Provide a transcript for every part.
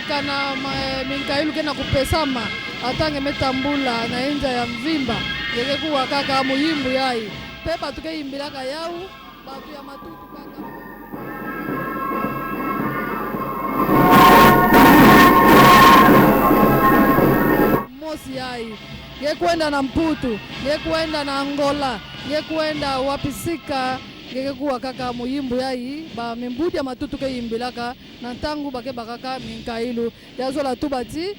Kana minkailu ke na kupesama atange metambula na inza ya mvimba ngeke kuwa kaka muyimbu yai pe batu ke yimbilaka yau batu ya matutu kaka. Mosi yai nge kwenda na Mputu, nge kwenda na Angola, nge kwenda wapisika ngeke kuwa kaka muyimbu yai ba mimbudi ya matutu ke yimbilaka na ntangu bake bakaka minkailu ya zola tuba ti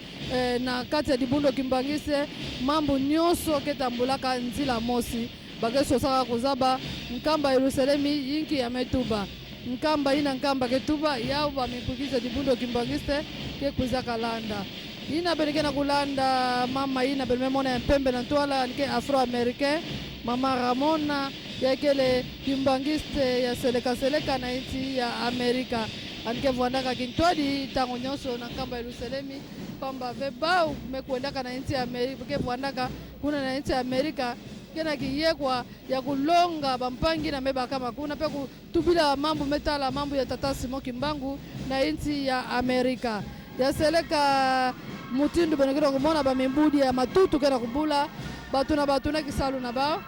na kati ya dibundo kimbanguiste mambu nyoso ke tambulaka nzila mosi bake sosaka kozaba nkamba Yerusalemi yinki ya metuba nkamba ina nkamba ke tuba yau ba mimpukiza dibundo kimbanguiste ke kwizaka landa ina beneke na kulanda mama ina beneme mona ya mpembe na ntwala anike afro-américain mama Ramona yakele kimbanguiste ya seleka seleka na inti ya Amerika anike vwandaka kintwadi ntango nyonso na nkamba Yerusalemi pamba ve bau mekwendaka na inti ya Amerika ke vwandaka kuna na inti ya Amerika ke na kiyekwa ya kulonga bampangi na mebakama kuna pe kutubila mambu metala mambu ya tata Simon Kimbangu na inti ya Amerika ya seleka mutindu benekela kumona ba mimbudi ya matutu ke na kubula batu na batu na kisalu na ba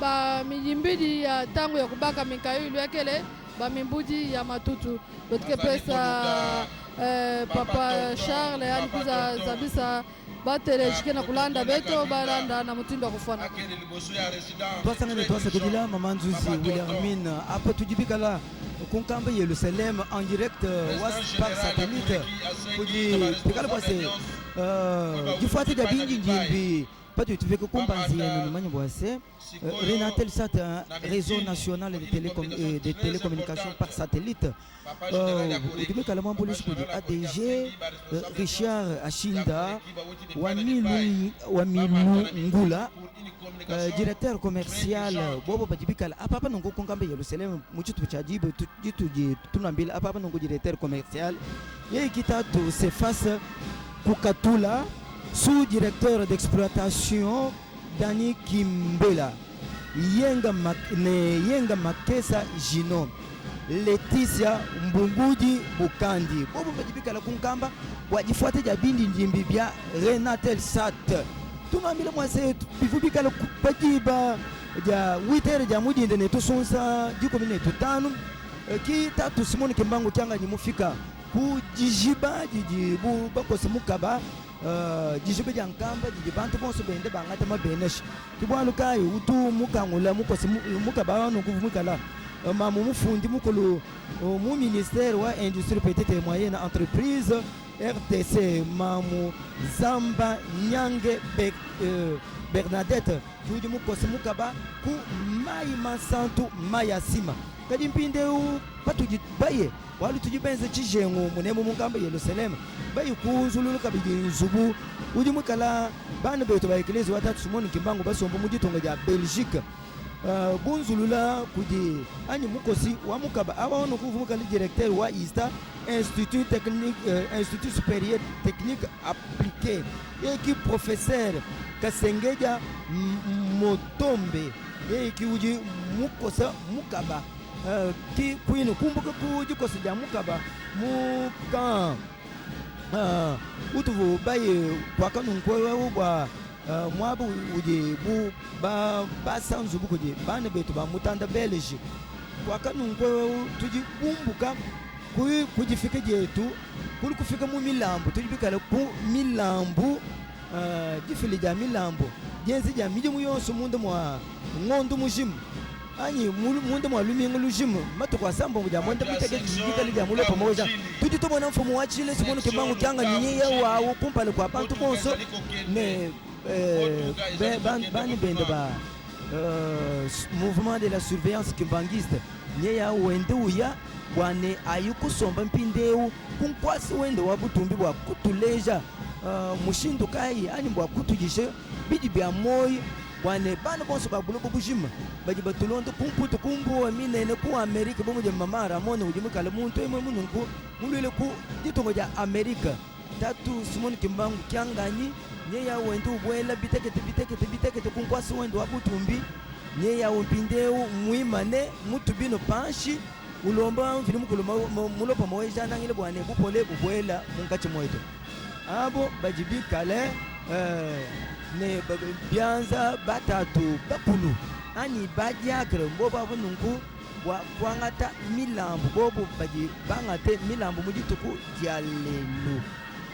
ba miyimbidi ya tango ya kubaka minkayu yakele ba mimbudi ya matutu botike pesa papa Charles alikuza zabisa batelejike na kulanda beto balanda na mutindo wa kufana. Twasangana twasakedila mama Nzuzi Wilhelmine apo tudibikala kunkamba Yerusalem en direct was par satellite kudi pikala bwase difuate dia bingi njimbi patu tufike kumpanzi yenu numanyi bwase Renatel Sat, réseau national de télécommunications par satellite. Udimikala mwambulishi kudi ADG Richard Ashinda Wamilungula, directeur commercial bobo badibikala apapa nongo kungambe Yerusalem muchitu cha jibu jitu tunambila apapa nongo directeur commercial yeye kitatu Cefas Kukatula sous directeur d'exploitation Dani Kimbela Yenga Yenga Makesa Gino Leticia Mbungudi Bukandi bobo badibikala kunkamba wajifuate ja bindi njimbi bya Renatel Sat tunambile mwase bivubikala kupajiba ja 8h ja mudinde ne tusunsa dikomi ne tutanu ki tatu Simon Kimbangu kyanga nyimufika ku dijiba didi bu bakosa mukaba dijiba dia nkamba didi bantu bonso bende bangata mabenesha kibwalu kai utu mukangula mukosa mukaba wanu kuvumukala mamu mufundi mukulu mu ministère wa industrie petite et moyenne entreprise RTC mamu Zamba Nyange Bernadette tudi mukosa mukaba ku mai masantu mayasima kadi mpindeu patudi baye walu tudi benze tshijengu munemu munkamba Yerusalem bayi kunzululu kabidi nzubu udi mukala bana betu ba eklezia wa tatu Simon Kimbangu basomba mu ditunga dia Belgique bunzulula kudi anyi mukosi wa mukaba awa ono kuvumukala directeur wa ISTA Institut technique Institut supérieur technique appliqué eki professeur Kasengeja Motombe eki udi mukosa mukaba ki kwino kumbuka ku dikosa dia mukaba muka utuvu baye kwakanunkoyo bwa mwabu udi bu ba basanzu bukudi bana betu ba mutanda belge kwakanunkoyo tudi bumbuka kudifika dietu kuli kufika mu milambu tudi bikala ku milambu difili dia milambu dienzi dia midimu yonso munda mwa ngondo mujimu anyi munda mwa lumingu lujimu matuku asambongo dia mwenda muteke dikali dia mulopa moja tudi tubona mfumu wa chile Simon Kimbangu kyanga nyinyi yawawu kumpale kwa bantu bonso ne bani bende ba mouvement de la surveillance kimbanguiste nyeya wende uya bwane ayikusomba mpindeu kunkwasi wende wa butumbi bwa kutuleja mushindu kai ani bwa kutujishe bidi bya moyi bwane bana bonso ba bulobo bujima badi batulonda kumputu kumbuwa minene ku Amerika bomuja mama Ramone udi mukala muntu emwe mununku mulwile ku ditunga dia Amerika tatu Simon Kimbangu kyanganyi nyeya wende ubwela bitekete bitekete bitekete kunkwasi wende wa butumbi nyeya umpindeu mwimane mutubino panshi. Ulomba mvidi mukulu mulopa Maweja-Nangila bua ne bupole bubuela munkatshi muetu. Abu badi bikale ne bianza batatu bakulu anyi badiakre, mbobu abu nunku bua kuangata milambu. Bobu badi bangate milambu mu dituku dia lelu.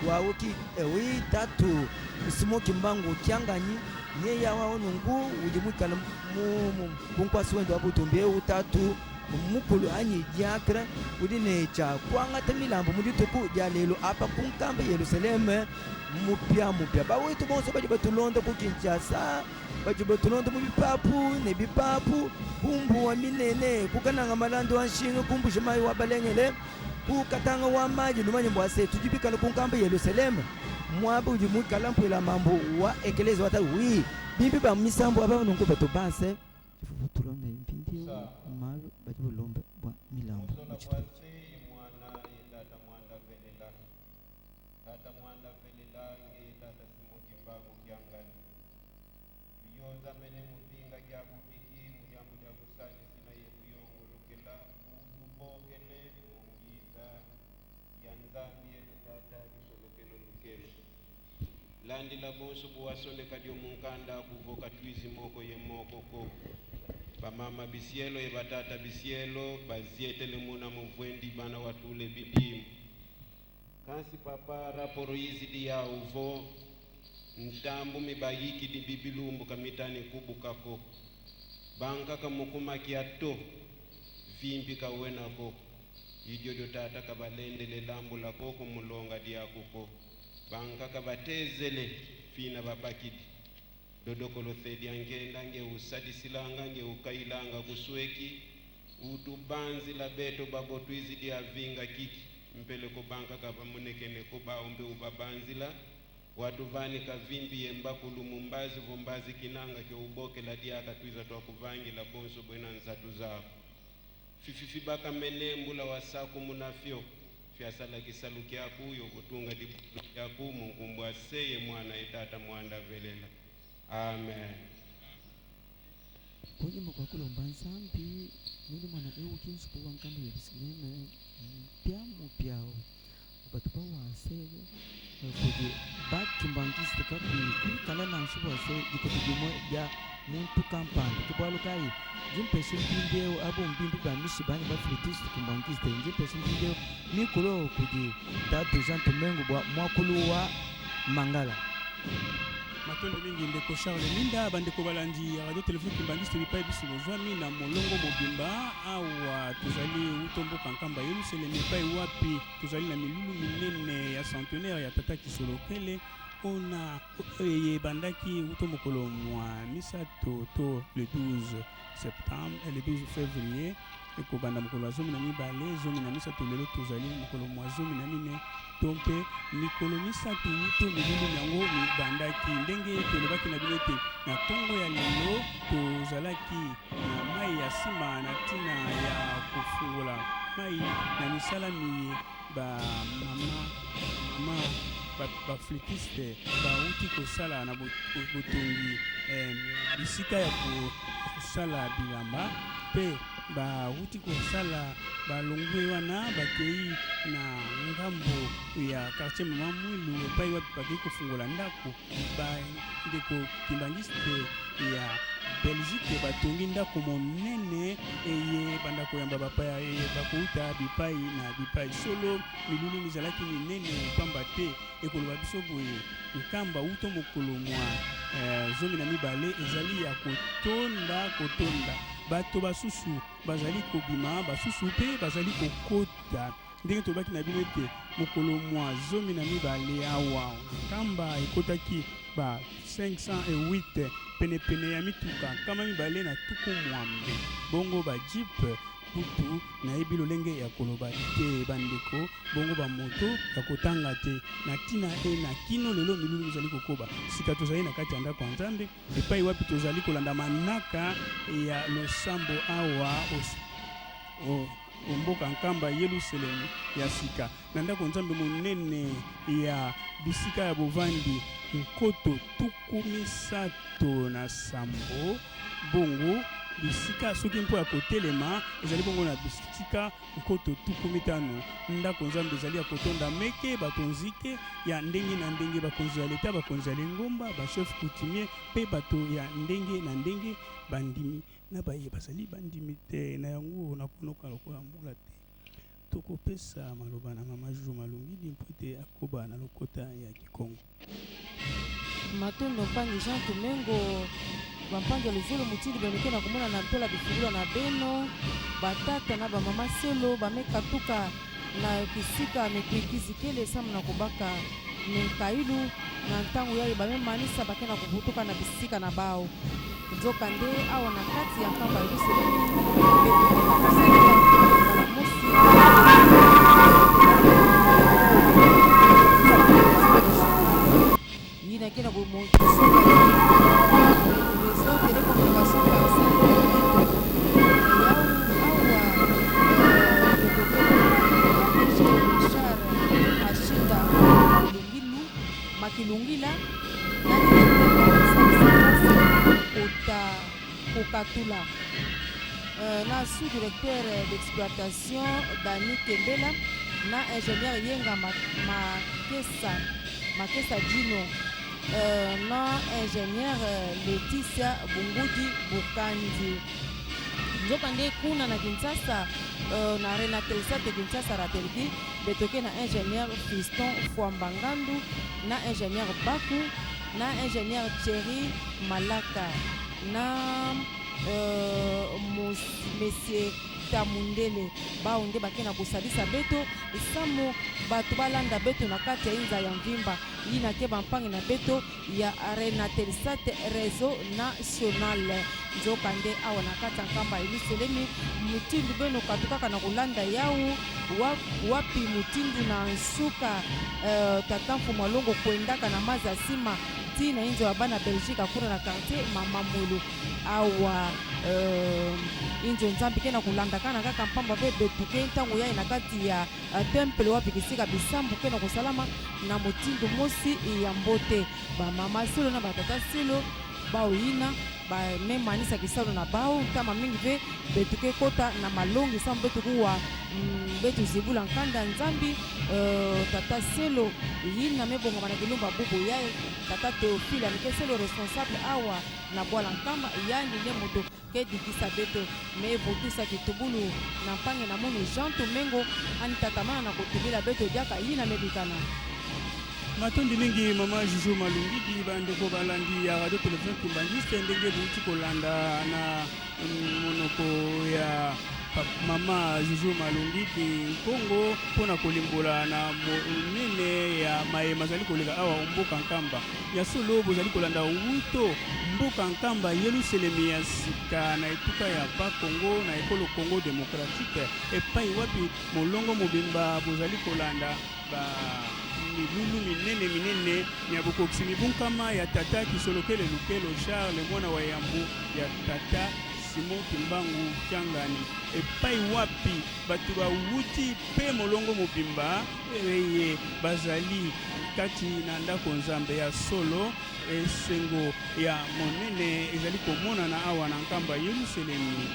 Wawu ki wi tatu Simon Kimbangu Kianganyi nyeya wawu nunku udi muikale mu ku nkuasa wende wa butumbi eu tatu mukulu anyi diakre udi ne tshia kuangata milambu mu dituku dia lelu apa ku nkamba Yerusaleme mupiamupia. Bawetu bonso badi batulonda ku Kinshasa, badi batulonda mu bipapu ne bipapu, ku mbuwa minene, ku Kananga Malando wa Nshinga, ku Mbujimayi wa Balengele, ku Katanga wa Mayi, numanye bua se tudi bikale ku nkamba Yerusaleme, muaba udi muikala mpuila mambu wa ekelezia wa wi bimbi ba misambu aba nunku batu base Tshivua tulonda mpindieu malu badi balomba bua milambu mu tshitupa etshi. Landila bonso buwasoneka dio munkanda kuvoka twizi moko ye moko ko bamama bisielo ye batata bisielo bazietele muna muvwendi bana watule bidimu kansi papa raporo izidi ya uvo ntambu mibayiki di bibilumbu kamitani kubukako bankaka mukumakia to vimbi kawenako idyodo tata kabalendele lambula koko mulonga diakuko bankaka batezele fina babakidi dodokolo thedia ngenda nge usadisilanga nge ukailanga kusweki utubanzila beto babotwizi dia vinga kiki mpele ko banka kabamunekene ko baombe ubabanzila watuvanika vimbi yembakulu mumbazi vumbazi kinanga kyo ubokela diaka twiza twakuvangila bonso bwena nzatu zako fififi bakamene mbula wasaku munafyo fyasala kisalu kyaku yokutunga dibulu kyaku munkumbwa seye mwana etata mwanda velela amen. Kunyima kua kulomba Nzambi mwine mwana eu ki nzubu wa nkamba Yerusaleme mupia-mupia batu bawase kudi ba-kimbanguiste kakuyi kuikala nansha bua se dikopo dimue dia muntu kampanda. Ke bualu kayi ndi mpesha mpindieu abo mbimbi ba mishiba anyi ba-flûtiste kimbanguiste, ndi mpesha mpindieu mikolo kudi Tatu Jean Tumengu bua muakulu wa Mangala. Matondo mingi ndeko Charles Minda, bandeko balandi ya radio television kimbanguiste bipai biso bozwami na molongo mobimba. Awa tozali uto mboka Nkamba Yelusalemi, epai wapi tozali na milulu minene ya centenaire ya tata Kisolokele ona eye ebandaki uto mokolo mwa misato to le 12 septembre, le 12 février, ekobanda mokolo ya 12 13. Lelo tozali mokolo mwa 14 to mpe mikolo 3 to milulu yango mibandaki. Ndenge tolobaki na bino ete na ntongo ya lelo tozalaki na mai ya nsima na ntina ya kofungola mai na misala miye bamama mama baflûtiste bauti kosala na botongi bisika ya kosala bilamba, mpe bauti kosala balongwe wana bakei na ngambo ya quartier Mama Mwilu epai wapi bakei kofungola ndako. Bandeko kimbanguiste ya Belgique batongi ndako monene eye banda koyamba bapaya eye bakouta bipai na bipai. Solo milulu mizalaki minene pamba te ekoloba biso boye Nkamba uto mokolo mwa 12 ezali ya kotonda kotonda. Bato basusu bazali kobima, basusu mpe bazali kokota. Ndenge tolobaki na bino ete mokolo mwa 12 awa Nkamba ekotaki ba 508 penepene ya mituka 260, bongo ba jeep kutu nayebi lolenge ya koloba te bandeko, bongo bamoto ya kotanga te na ntina e na kino lelo milulu mizali kokoba. Sika tozali na kati ya ndako ya Nzambe epai wapi tozali kolanda manaka ya losambo awa omboka Nkamba Yelusalemi ya sika, na ndako Nzambe monene ya bisika ya bovandi 37,000. Bongo Bisika soki mpo ya kotelema ezali bongo na bisika 50,000. Ndako Nzambe ezali ya kotonda meke, bato nzike ya ndenge na ndenge, bakonzi ya leta, bakonzi ya lingomba, ba chefs coutumiers mpe bato ya ndenge na ndenge, bandimi na baye bazali bandimi te. Na yango nakonoka lokola mbula te. Tokopesa maloba na mama Juju Malungidi mpo ete akoba na lokota ya Kikongo. Matondo mpangi Jean Tumengo bampangi ya luzolo mutindi benoke na komona na ntola bifungula na beno batata na bamama selo bamekatuka na kisika mekuikizi kele samu na kobaka minkailu na ntango yayo bamemanisa bake na kobutuka na bisika na bao nzokande awa na kati ya nkamba Yelusalemi betoke na kosalela mbala mosi. Yinaki na kosoka réseau télécommunication par satellite yau awa betoke ADG Richard Ashinda Makilungilu Makilungila na directeur Kokatula na sous-directeur d'exploitation Dani Kembela na ingénieur Yenga Makesa Makesa Dino na ingénieur Laetitia Bungudi Bukandi. Nzokande kuna na Kinshasa na Renatelsat Kinshasa Ratelki betoke na ingénieur Fiston Fwamba Ngandu na ingénieur Baku na ingénieur Thierry Malaka na monsieur Tamundele bao nde bake na kosalisa beto samu bato balanda beto na kati ya inza ya mvimba yina ke bampangi na beto ya Renatelsat réseau national. Nzokande awa na kati ya nkamba Yelusalemi mutindu beno katu kaka na kolanda yau wapi mutindu na nsuka tata mfumu alongo kwendaka na maza nsima ntina inzo ya bana Belgique akuna na quartier Mama Mwelo awa inzo nzambi ke na kolanda kana kaka mpamba mpe betuke ntango yai na kati ya temple wapi kisika bisambu ke na kosalama na motindo mosi ya mbote bamama selo na batata selo baoyina bamemanisa kisalo na bao ntama mingi mpe betuke kota na malongi sambo betukuwa betu zibula nkanda nzambi tata selo yina mebongama na kilumba bubu ya tata Théophile amike selo responsable awa na bwala nkamba yandi nde moto ke dikisa beto me votusa kitubulu na mpange na munu Jean Tumengo ani tatamana na kotubila beto diaka yina mebikana. Matondi mingi mama Juju Malungidi. Bandeko balandi ya Radio Télévision Kimbanguiste, ndenge bouti kolanda na monoko ya mama Juju Malungidi Nkongo mpona kolimbola na monene ya maye mazali koleka awa mboka Nkamba ya solo, bozali kolanda wuto mboka Nkamba Yelusalemi ya sika na etuka ya Bakongo na ekolo Congo démocratique, epai wapi molongo mobimba bozali kolanda ba milulu minene minene ya bokokisi mibunkama ya tata Kisolokele Lukelo Charles, mwana wa yambo ya tata Simon Kimbangu Kiangani, epai wapi bato bawuti mpe molongo mobimba eye bazali kati na ndako Nzambe ya solo. Esengo ya monene ezali komonana awa na nkamba Yelusalemi.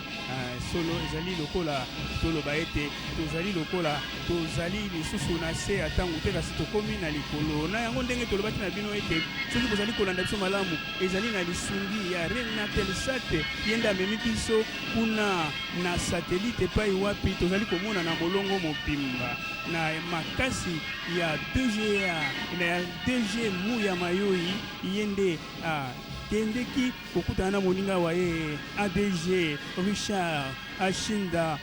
Solo ezali lokola toloba ete tozali lokola tozali lisusu na se ya ntango te, kasi tokomi na likolo. Na yango ndenge tolobaki na bino ete soki bozali kolanda biso malamu, ezali na lisungi ya Renatelsat, ye nde amemi biso kuna na satellite epai wapi tozali komona na molongo mobimba na makasi ya 2GA na ya 2G Muya Mayoi. Ye nde akendeki kokutana na moninga wa ye ADG Richard Ashinda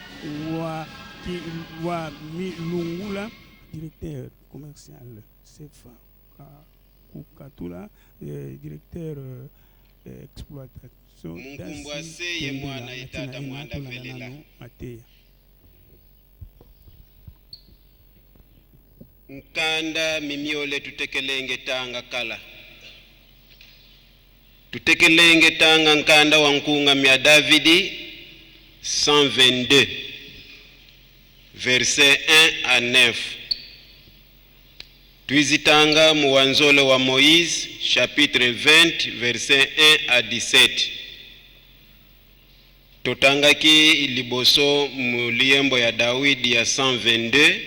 wa Milungula, directeur commercial Sefa Kukatula, directeur exploitation. Munkumbwa se ye mwana etata mwanda velela. Mateya. Nkanda mimiole tutekelenge tanga kala tutekelenge tanga nkanda wa nkunga mya Davidi 122 verset 1 à 9, twizitanga mu wanzolo wa Moïse chapitre 20 verset 1 à 17. Totangaki liboso mu liyembo ya Dawidi ya 122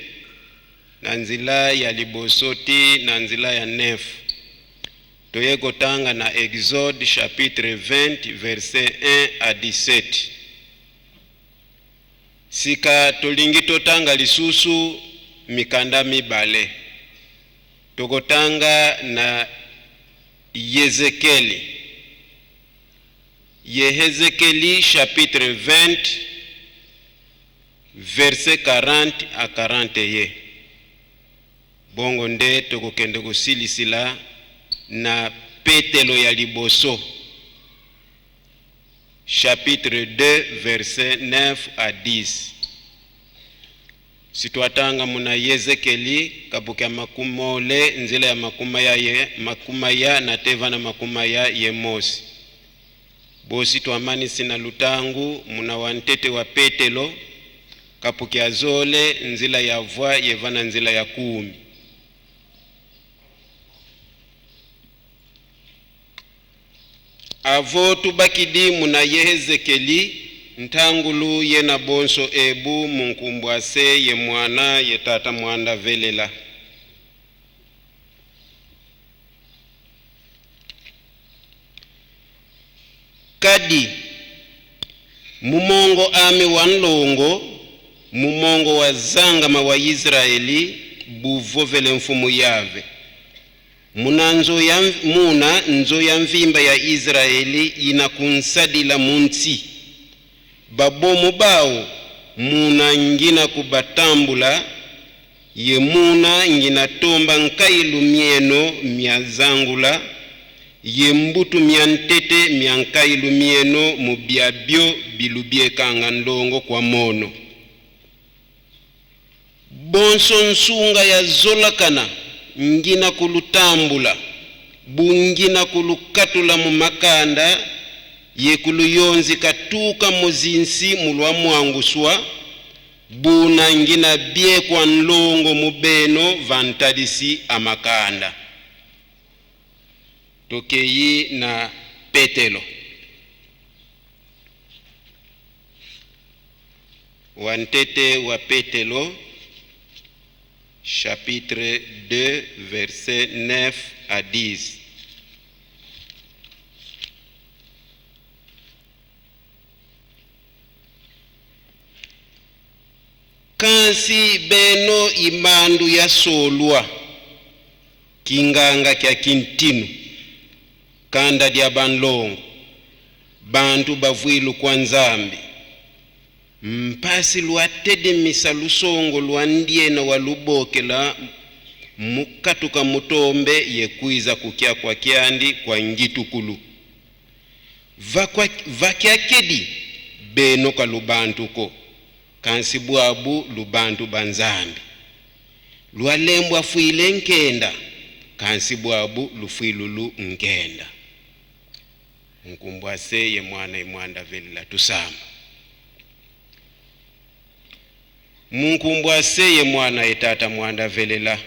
na nzela ya liboso ti na nzela ya 9. Toye kotanga na Exode chapitre 20 verset 1 à 17. Sika tolingi totanga lisusu mikanda mibale. Tokotanga na Yezekeli. Yehezekeli chapitre 20 verset 40 à 41. Bongo nde tokokende kosilisila na Petelo ya liboso chapitre 2 verset 9 à 10. Sitwatanga muna Yezekeli kabuki ya makumole nzela ya makuma ya ye, makuma ya na teva na makuma ya yemosi. Bosi twamanisi na lutangu muna wa ntete wa Petelo kapuki ya zole nzila ya vwa yeva na nzila ya kumi. Avo tubakidi muna Yehezekeli ntangulu ye na bonso ebu munkumbwase ye mwana ye tata mwanda velela. Kadi mumongo ami wa nlongo mumongo wa zangama wa Israeli buvovele mfumu yave. Muna nzo ya, muna nzo ya mvimba ya Israeli inakunsadila munsi. Babomu bao muna ngina kubatambula ye muna ngina tomba nkailu mieno mia zangula ye mbutu mia ntete mia nkailu mieno mu biabio bilubiekanga ndongo kwa mono. Bonso nsunga ya zolakana ngina kulutambula bungina kulukatula mu makanda ye kuluyonzi katuka muzinsi mulwa mwanguswa buna ngina biekwa nlongo mubeno vantadisi amakanda. Tokeyi na Petelo wantete wa Petelo chapitre 2 verset 9 à 10. Kansi beno imandu ya solwa kinganga kya kintinu kanda dia banlongo bantu bavwilu kwa Nzambi mpasi lwatedemisa lusongo lwa ndiena wa lubokela mukatuka mutombe yekwiza kukya kwa kyandi kwa ngitukulu vakyakedi beno ka lubantuko kansi bwabu lubantu banzambi lwalembwa fwile nkenda kansi bwabu lufwilulu nkenda. Nkumbwa seye mwana imwanda velila tusama. Munkumbwa seye mwana etata mwanda velela.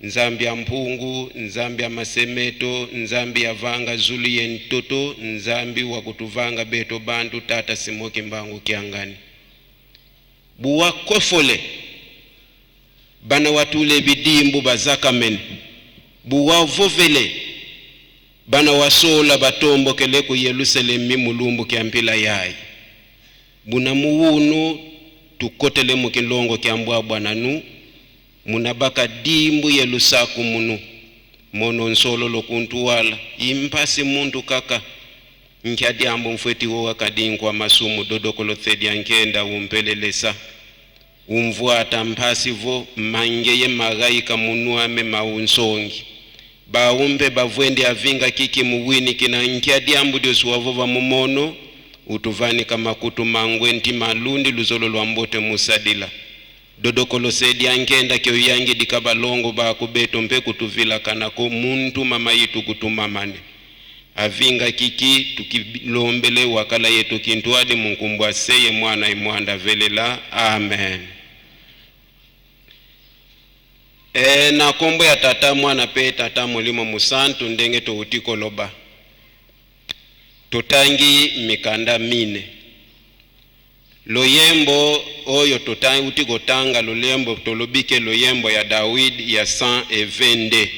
Nzambi ya mpungu, nzambi ya masemeto, nzambi ya vanga zulu ye ntoto, nzambi wa kutuvanga beto bantu tata simoki mbangu kiangani. Buwa kofole bana watule bidimbu bazakamene. Buwa vovele bana wasola batombokele ku Yerusalemi mulumbu kyampila yayi. Buna muwunu tukotele mukilongo kyambwa bwananu munabaka dimbu ye lusaku munu mono nsolo lokuntuwala impasi muntu kaka nkyadiambo mfweti wo wakadinkwa masumu dodokolo thedia nkenda umpelelesa umvwata mpasi vo mangeye magaika munuame maunsongi baumbe bavwende avinga kiki muwini kina nkyadiambo diosuwavova mumono utuvanika makutu mangwe nti malundi luzolo lwa mbote musadila dodokolo sedi ankenda kyo yangi dikabalongo ba kubeto mpe kutuvila kanako muntu mama yitu kutumamane avinga kiki tukilombele wakala yetu kintwadi munkumbwa seye mwana imwanda velela amen. Na kombo ya tata mwana pe tata molimo musantu ndenge touti koloba totangi mikanda mine. Loyembo oyo totauti kotanga, loyembo tolobi ke loyembo ya Dawid ya 122.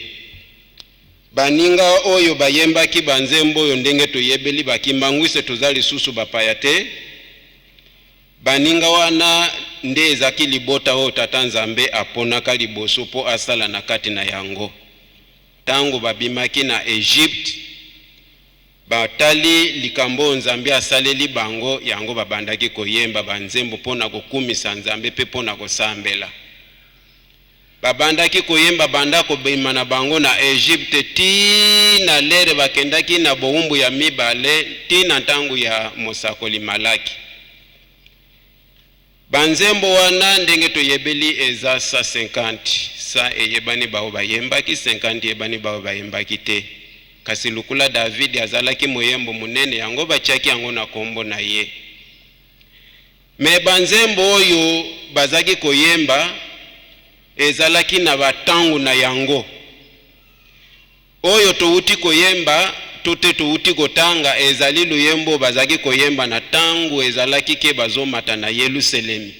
Baninga oyo bayembaki banzembo oyo, ndenge toyebeli bakimbangwise, toza lisusu bapaya te. Baninga wana nde ezalaki libota oyo Tata Nzambe aponaka liboso mpo asala na kati na yango. Ntango babimaki na Egypte, batali likambo oyo Nzambe asaleli bango, yango babandaki koyemba banzembo mpo na kokumisa Nzambe mpe mpo na kosambela. Babandaki koyemba banda kobima na bango na Egypte ti na lere bakendaki na bowumbu ya mibale, ti na ntango ya mosakoli Malaki. Banzembo wana, ndenge toyebeli, eza 150. Sa eyebani bao bayembaki, 50 eyebani bao bayembaki te. Kasi lukula David azalaki moyembo monene, yango batiaki yango na kombo na ye. Me banzembo oyo bazalaki koyemba ezalaki na batango na yango. Oyo towuti koyemba to te towuti kotanga ezali loyembo bazalaki koyemba na tango ezalaki ke bazomata na Yelusalemi.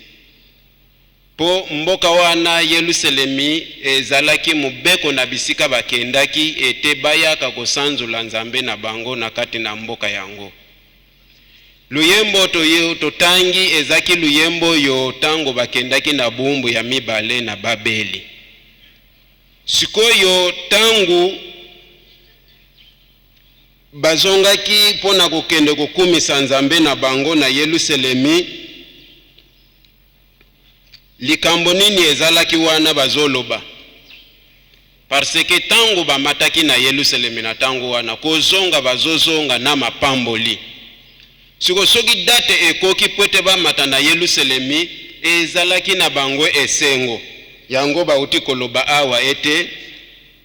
Po mboka wana Yelusalemi ezalaki mobeko na bisika bakendaki ete bayaka kosanzola Nzambe na bango na kati na mboka yango. Loyembo totangi ezalaki loyembo oyo tango bakendaki na bumbu ya mibale na Babeli. Sikoyo tango bazongaki mpo na kokende kokumisa Nzambe na bango na Yelusalemi, likambo nini ezalaki wana bazoloba? Parce que tango bamataki na Yelusalemi na tango wana, kozonga bazozonga na mapamboli. Siko soki date ekoki po ete bamata na Yelusalemi, ezalaki na bango esengo. Yango bauti koloba awa ete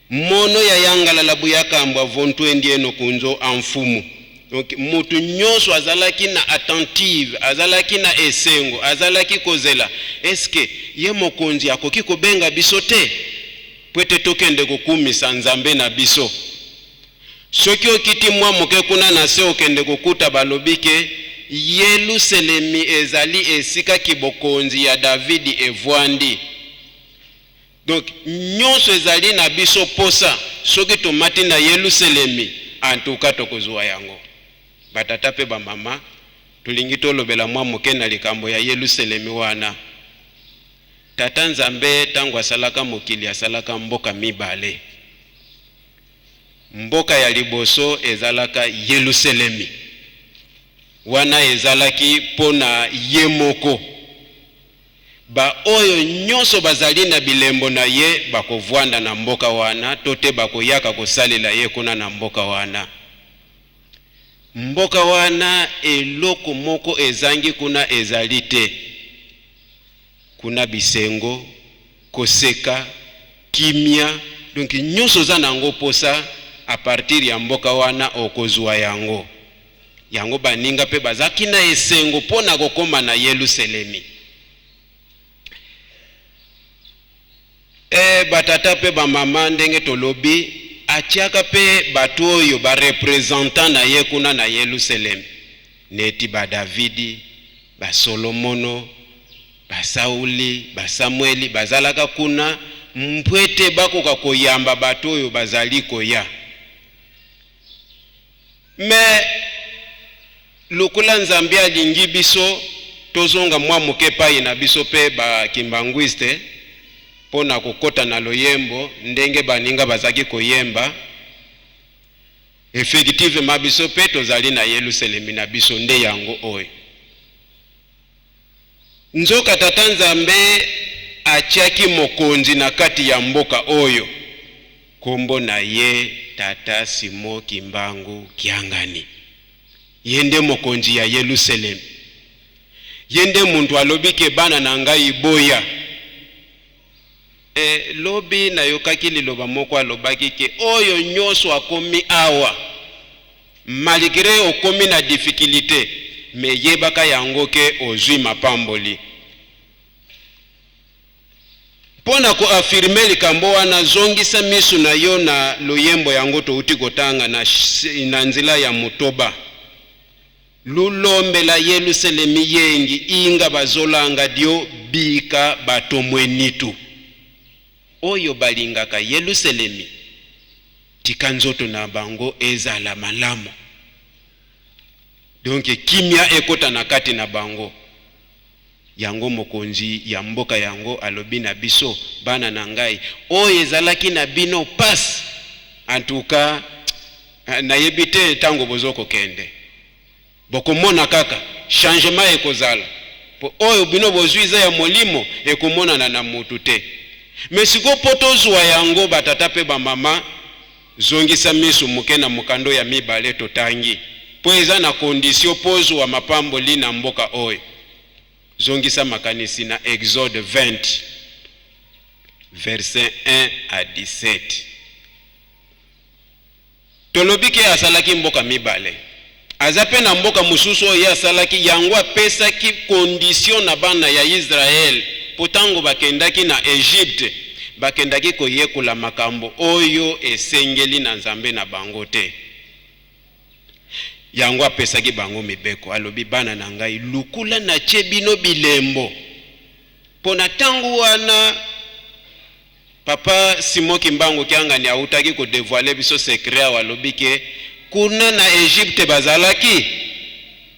mono ya yangalala buyakambwa vontwendi eno kunzo a mfumu. Donc mutu nyonso azalaki na attentive, azalaki na esengo, azalaki kozela, eske ye mokonzi akoki kobenga biso te po ete tokende kokumisa Nzambe na biso? Soki okiti mwa moke kuna na se, okende kokuta balobi ke Yeluselemi ezali esika kibokonzi ya Davidi evwandi. Donc nyonso ezali na biso posa, soki tomati na Yeluselemi, en tout cas tokozwa yango. Batata pe bamama, tolingi tolobela mwa moke na likambo ya Yeluselemi wana. Tata Nzambe tango asalaka mokili, asalaka mboka mibale. Mboka ya liboso ezalaka Yeluselemi. Wana ezalaki mpo na ye moko. Baoyo nyonso bazali na bilembo na ye bakovwanda na mboka wana to te bakoyaka kosalela ye kuna na mboka wana. Mboka wana eloko moko ezangi kuna ezali te. Kuna bisengo, koseka, kimia, donc nyonso oza na yango posa a partir ya mboka wana okozua yango. Yango baninga pe bazalaki na esengo po na kokoma na Yeluselemi. E, batata pe bamama, ndenge tolobi, atiaka pe bato oyo ba representant na ye kuna na Yeluselemi, neti ba Davidi, ba Solomono, ba Sauli, ba Samueli, bazalaka kuna mpwete bakoka koyamba bato oyo bazali koya. Me lokola Nzambe alingi biso tozonga mwa moke epai na biso mpe ba kimbanguiste mpo na kokota na loyembo ndenge baninga bazalaki koyemba, effectivement biso mpe tozali na Yelusalemi na biso nde yango oyo. Nzoka Tata Nzambe atiaki mokonzi na kati ya mboka oyo, kombo na ye Tata Simon Kimbangu Kiangani. Ye nde mokonzi ya Yelusalemi. Ye nde muntu alobi ke bana na ngai boya. E, lobi nayokaki liloba moko alobaki ke oyo nyonso akomi awa, malgre okomi na difficulté, me yebaka yango ke ozwi mapamboli. Mpo na koafirme likambo wana, zongisa misu na yo na loyembo yango touti kotanga na nzela ya motoba. Lulombela Yelusalemi yengi inga bazolanga dio bika batomwenitu. Oyo balingaka Yelusalemi, tika nzoto na bango ezala malamu. Donc kimia ekota na kati na bango. Yango mokonzi ya mboka yango alobi na biso, bana na ngai, oyo ezalaki na bino pasi, en tout cas nayebi te ntango bozokokende, bokomona kaka changement ekozala, po oyo bino bozwi eza ya molimo, ekomonana na mutu te. Mais sikoyo mpo tozwa yango, batata mpe bamama, zongisa miso moke na mokando ya mibale totangi, mpo eza na condition mpo ozwa mapamboli na mboka oyo. Zongisa makanisi na Exode 20 verset 1 à 17. Tolobi ke asalaki mboka mibale, aza mpe na mboka mosusu oyo ye asalaki yango. Apesaki condition na bana ya Israele, mpo ntango bakendaki na Egypte, bakendaki koyekola makambo oyo esengeli na Nzambe na bango te. Yango apesaki bango mibeko. Alobi: "Bana na ngai, lukula natie bino bilembo." Mpo na ntango wana, papa Simon Kimbangu Kiangani autaki kodévoiler biso secret awa. Alobi ke kuna na Egypte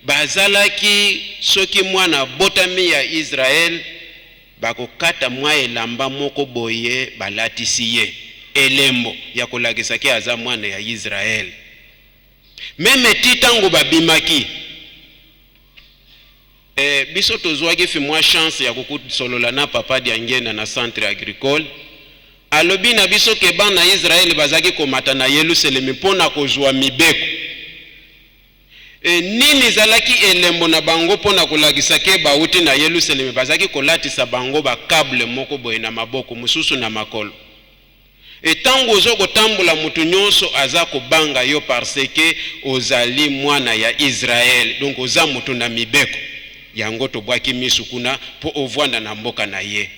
bazalaki soki mwana abotami ya Israele, bakokata mwa elamba moko boye, balatisi ye elembo ya kolakisa ke aza mwana ya Israele. Même ti ntango babimaki, biso tozwaki fi mwa chance ya kokosolola na papa Diangenda na centre agricole. Alobi na biso ke bana ya Israele bazalaki komata na Yelusalemi mpo na kozwa mibeko. Nini ezalaki elembo na bango mpo na kolakisa ke bauti na Yelusalemi? Bazalaki kolatisa bango bacâble moko boye na maboko, mosusu na makolo. Ntango oza kotambola, moto nyonso aza kobanga yo parce que ozali mwana ya Israele, donc oza moto na mibeko. Yango tobwaki misu kuna mpo ovwanda na mboka na ye.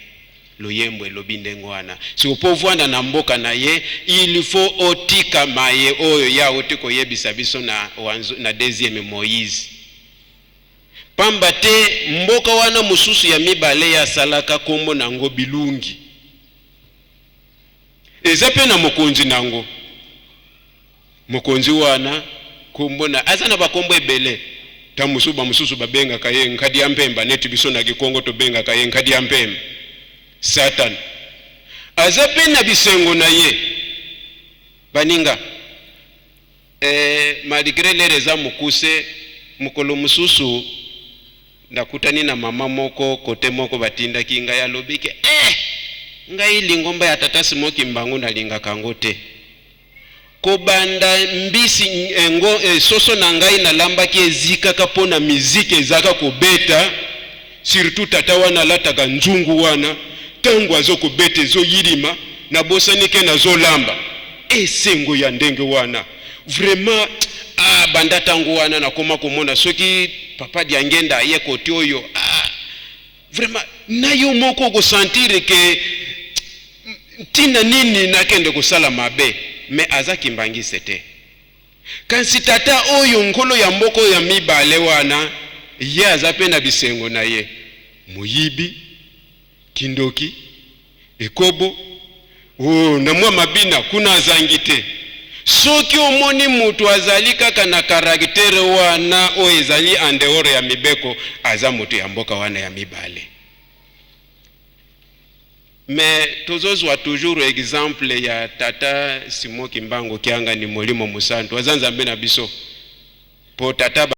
Loyembo elobi ndenge wana. Siko mpo ovwanda na mboka na ye, il faut otika maye oyo ya oti koyebisa biso na deuxième Moïse, pamba te mboka wana mosusu ya mibale ye asalaka, nkombo nango Bilungi, eza mpe na mokonzi nango. Mokonzi wana nkombo na aza na bakombo ebele. Ta mosusu, bamosusu babengaka ye Nkadi ya Mpemba, neti biso na Kikongo tobengaka ye Nkadi ya Mpemba, Satan. Aza mpe na bisengo na ye. Baninga, malgré l'heure eza mokuse, mokolo mosusu nakutani na mama moko kote moko batindaki ngai. Alobi ke ngai lingomba ya tata Simon Kimbangu nalingaka yango te. Kobanda mbisi ngo, soso na ngai nalambaki ezikaka mpo na miziki ezaka kobeta, surtout tata wana alataka nzungu wana, ntango azokobeta ezoyilima, nabosani ke nazolamba. Esengo ya ndenge wana vraiment. Banda ntango wana nakoma komona soki papa Diangenda aye koti oyo, vraiment na yo moko okosentir ke ntina nini nakende kosala mabe. Mais aza kimbangise te. Kasi tata oyo nkolo ya mboka oyo ya mibale wana, ye aza mpe na bisengo na ye: moyibi, kindoki, ekobo, oh, na mwa mabina kuna azangi te. Soki omoni moto azali kaka na caractère wana oyo ezali en dehors ya mibeko, aza moto ya mboka wana ya mibale. Mais tozozwa toujours exemple ya tata Simon Kimbangu Kiangani, Molimo Mosantu, aza Nzambe na biso, mpo tata.